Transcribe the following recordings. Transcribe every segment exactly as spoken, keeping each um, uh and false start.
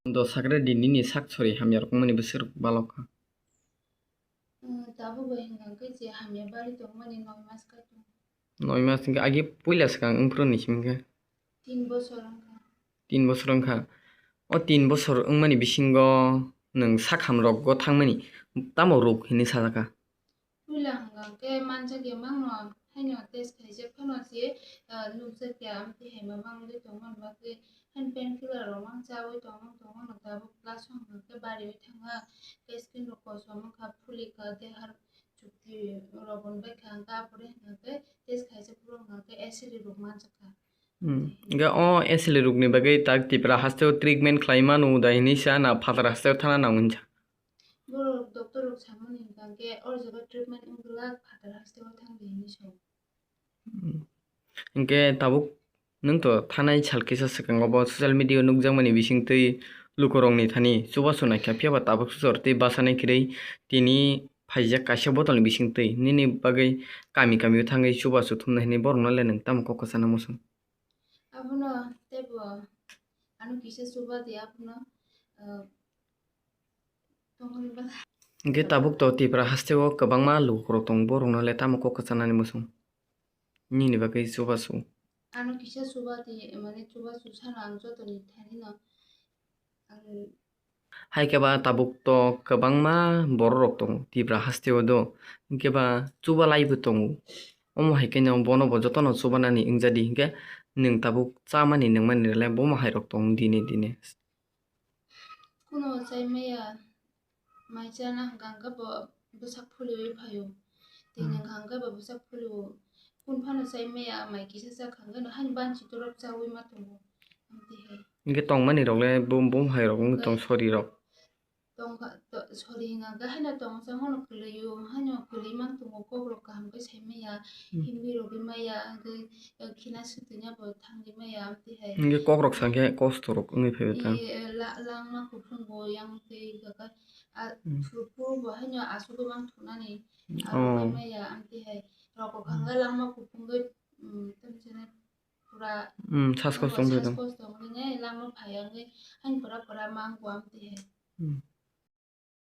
Do sakre di nini sak sori hamya rok wngmani bwswk rok balok kha. Hmm, tabuk bai hwnkha khe je hamya bari tongmani noi mas kha tong. Noi mas hwnkhe agi puila swkang wngphuru ni simi khe? Tin bosor wngkha. Tin bosor wngkha. O tin bosor wngmani bisingo nwng sak ham rokgo thangmani tamo rwk hinwi sajak kha? Puila hwnkha khe manjak ya mangno, haino test khaijak phano je, ah, nukjak ya, amtwi hai ma mangwi tongmani bagwi, haino painkiller rok mang chaui tongmani tongmano tabuk plus hwnkha khe bariwi thangkha, tei skin rok kosom wngkha, phulikha, dehar chukti rok bai kha, hwnkha, apore hwnkha khe test khaijak phuru hwnkha khe acid rok manjakha. Hmm. Hwnkhe o acid rokni bagwi tak Tripura hasteo treatment khlai manu da hinwi sa na phatar hasteo thana nang hinsa? Borok doctor rok samani hwnkha khe o jaga treatment wng glak phatar hasteo thang di hinwi sao. Hmm. Hwnkhe tabuk nwng to thanai sal kisa swkango bo social media o nukjakmani bisingtwi lukurokni thani chubachu naikha, phiya ba tabuk sujor tei bachanai kwrwi tini phaijak kaisa bottle ni bisingtwi nini bagwi kami kami o thangwi chubachu thumnai hinwi borokno le nwng tamo kok kwchana muchung? Abono teibo ano kisa chuba di abono, ah, tongmani bagwi. Hwnkhe tabuk to Tripura hasteo kwbangma lukurok tongo, borokno le tamo kok kwchanani muchung? Nini bagwi chubachu. Ano kisa chuba di, mane chubachu sano ang jotoni thanino ang Hai khe ba tabuk to kwbangma borok rok tongo Tripura hasteo do, hwnkhe ba chuba laibo tongo. Omo hai kheno bono bo jotono chubanani wngjadi, hwnkhe nwng tabuk chamani nungmani rwlai bomo hai rok tongo dine dine. Kuno chai maya mai chana hwnkha hwnkhe bo bwsak phulwi phaio. Tei Hmm. Hwnkha hwnkhe bo bwsak phulwi kun phano chai maya mai kisa chakha hwnkhe no haino banchi torok chaui ma tongo. Amtwi hai. Hwnkhe tongmani rok le bum bum hai rok wng tong Hwnkhe sori rok. Tongkha to-, sori hwnkha hwnkhe haino tong changmano kwlwio, haino kwlwi mang tongo kok rok kaham khe sai maya, Hmm. Himwi rogwi maya, hwnkhe khina swtwina bo thangwi maya, amtwi hai. Hwnkhe kok rok sankhe kosto rok wngwi phaibai ta. Iye, la-, langma kuphungo yang twi hwnkha khe, a, Hmm. Phuru phuru bo haino asugwi mang thunani, Oh. Arogwi maya, amtwi hai. Rok Hmm. Hwnkha langma kuphungwi, um, tamo chini pura Hmm, sas kosto wngwi sas tong. Kosto wngwi lama phaiya wngwi haino pura pura mang kuam twi hai. Hmm.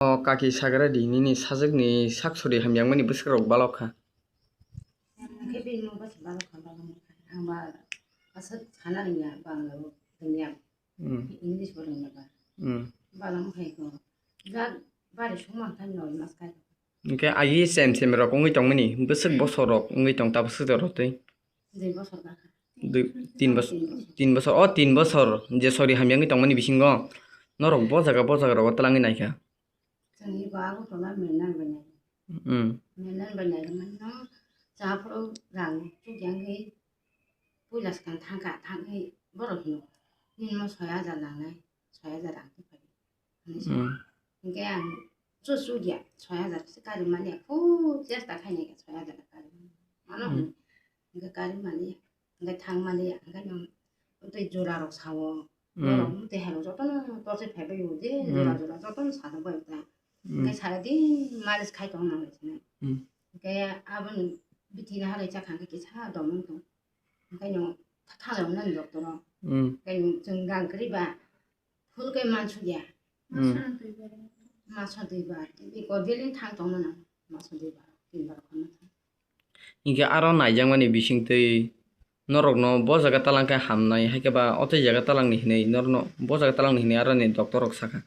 O kaki sagra di nini sajwkni sak sori hamyangmani bwswk rok balok kha. Khe bini mung bwswk balok kha, balok kha. Ang ba aswk sana rwngya, Bangla bo rwngya, Hmm. English bo rwngya ba. Hmm. Balok khai ko. Ja bari sung mang kha noi mas khai. Hwnkhe agi sem sem rok wngwi tongmani bwswk bosor rok wngwi tong tabuk swk rok twi. Dui bosor ba kha. Dui, tin bosor, tin bosor. Tin bosor. O tin bosor je sori hamya wngwi tongmani bisingo norok bo jaga bo jaga rogo twlangwi naikha. Chwngni bo Agartala Mennai bai nai. Hmm. Mennai bai nai rwmani no cha phuru rang chukya wngwi puila swkang thangkha, thangwi borok hino nini mo soi hajar nangnai, soi hajar rang twi phai. Hinwi sa. Hmm. Hwnkhe ang chu chukya, soi hajar se kari manya, khub chesta khainai khe soi hajar kari manya. Ano Hmm. Hwnkhe kari manya, hwnkhe thang manya, hwnkhe no tei jora rok sao. Hmm. Borok tei hai rok jotono torchwi phaibai o je Hmm. Jora jora jotono sajak bai ta. Hmm. Hwnkhe sara din malis khai tong nang lai sinai. Hmm. Hwnkhe aboni bithi naharwi chakha hwnkhe kisa domong tong. Hwnkhe no thang rok nani doctor o. Hmm. Hwnkhe chwng rang kwrwi ba. Phul khe mansukya. Hmm. Masa dui bar. Iko daily thang tongmano. Masa dui bar, tin bar khorna thang. Hinkhe aro naijakmani bisingtwi norokno bo jaga talang khe hamnai, haikhe ba o tei jaga talangni hinwi norokno bo jaga talangni hinwi aroni doctor rok sakha.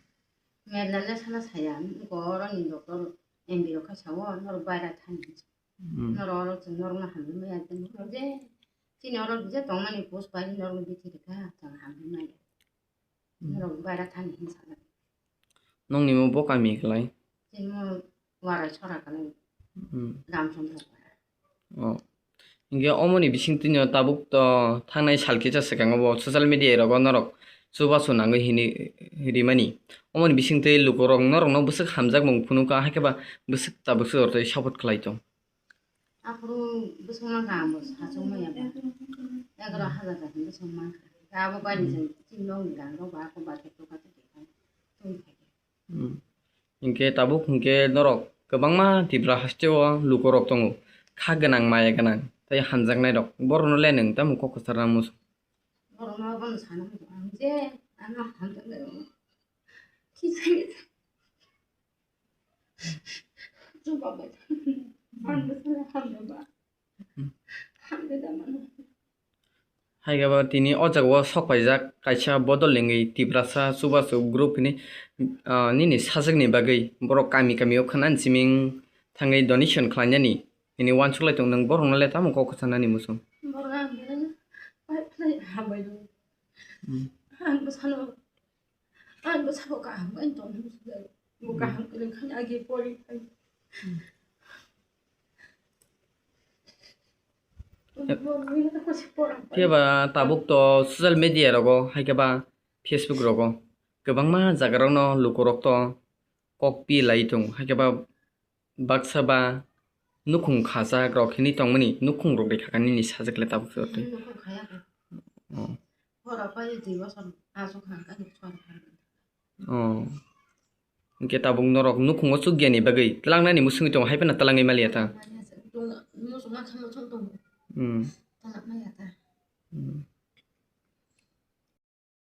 Merla le sana saya, iko oroni doctor M D rok khe sao, norok baira thani. Hmm. Norok oro chwng norokno hamrwmaya, je chini oro je tongmani post pai norokno bithi rwkha, chwng hamrwmaya. Hmm. Norok baira thani hinwi sajak. Nokni mo bo kami kwlai? Chini mo Warai sora kwlai. Hmm. Ramchandra para. Oh. Hinkhe omoni bisingtwino tabuk to thangnai sal kisa swkango bo social media rogo norok chubachu nangwi hinwi rimani. Omoni bisingtwi lukurok norokno bwswk hamjakmung phunukha, haikhe ba bwswk tabuk swk rok tei support khlai tong. Aphuru bwswk mankha, ang bo sachuk maya ba. Egaroh hajar da hinwi bwswk mankha. Abo bai Hmm. Chini nokni gangrok ba ako ba khe tokha tokha tong phaikha. Hmm. Hinkhe tabuk hinkhe norok kwbangma Tripura hasteo lukurok tongo, kha gwnang, maya gwnang tei hamjaknairok. Borokno le nwng tamo kok kwcharna muchung? Borokno bono sana muchung, ang je ano hamjaknairokno Chuba bai. Ang bwsano hamya ba. Hamya da mano. Hai khe bo tini o jaga o sok paijak kaisa bodol lengwi Tiprasa Chubachu group hwnwi, ah, nini sajwkni bagwi borok kami kami o khwnani siming thangwi donation khlainani hwnwi uansuk lai tongo, nwng borokno le tamo kok kwchanani muchung? Borok ang belai no pai phlai hambai rw. Hmm. Ang bwsano Ang bwsabo kaham khe tongmani swkang. Bo kaham kwrwng khe agi pori phai. Phiya ba tabuk to social media rogo, hai khe ba Facebook rogo kwbangma jaga rokno lukurok to kok pi lai tongo, hai khe ba baksa ba nukhung khajak rok hinwi tongmani, nukhung rok de kha kha nini sajwk le tabuk se twi. Nukhung khaya khe. Oh. Hora pai twi bosor aswk kha khe sor kha. Oh. Hwnkhe tabuk norok nukhungo chukya ni bagwi twlangnani muchungwi tongo, hai phano twlangwi maliya ta. Tung-, muchung ma khe muchung tongo. Hmm. Twlangmaya ta. Hmm.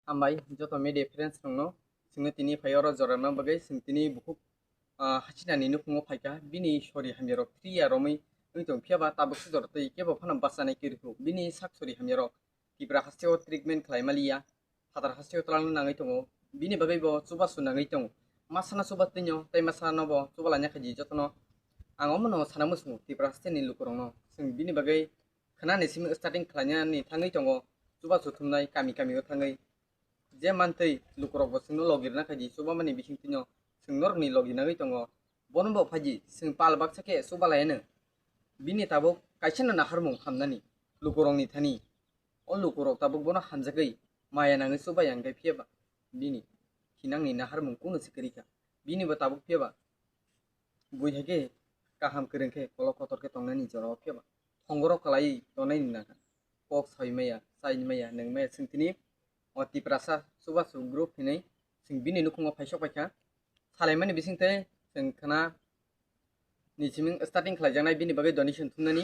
Hambai joto media friends rokno, chwngno tini phai oro jorana bagwi chwng tini bukhuk, ah, hasinani nukhungo phaikha, bini sori hamyarok thwiya romwi wng tong, phiya ba tabuk se jora twi kebo phano bachanai kwrwi kho. Bini sak sori hamyarok Tipra hasteo treatment khlai maliya, phatar hasteo twlangna nangwi tongo, bini bagwi bo chubachu nangwi tongo, masano chuba twino tei masano bo chuba laina khaidi jotono. Ang omono sana muchungo Tipra hasteni lukurokno, chwng bini bagwi khwnani simi starting khlainani thangwi tongo, chubachu thumnai kami kami o thangwi. Je mantwi lukurok bo chwngno logi rwna khaidi, chubamani bisingtwino chwng norokni logi nangwi tongo. Bono bo phaidi, chwng pal baksa khe chuba lai hwno. Bini tabuk kaisano naharmung hamnani lukurokni thani. O lukurok tabuk bono hamjagwi maya nangwi chubai ya, hwnkhe phiya ba bini thinangni naharmung kunu se kwrwi kha. Bini bo tabuk phiya ba bui hai khe kaham kwrwng khe kolok kotor khe tongnani jora o phiya ba thongoro kwlaiwi tongnani nangkha. Kok sawi maya, chai maya, nwng maya, chwng tini o Tiprasa Chubachu group hinwi chwng bini nukhungo phaisok paikha. Salaimani bisingtwi chwng khwna ni siming starting khlaijaknai bini bagwi donation thumnani.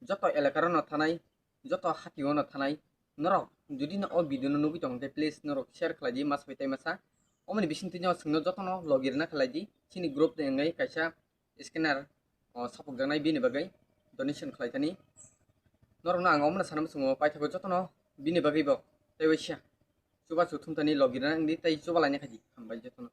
Joto elaka rokno thanai, joto hati o no thanai. Norok jodi no o video no nugwi tong khe, please norok share khlai di, masa bai tai masa. Omoni bisingtwi no chwngno jotono logi rwna khlai di. Chini group ni wngwi kaisa scanner, o, sapukjaknai bini bagwi donation khlai thani. Norokno ang omono sana muchungo, paithago jotono bini bagwi bo tei waisa chubachu thumthani logi rwna wngdi tei chuba laina khaidi. Hambai jotono.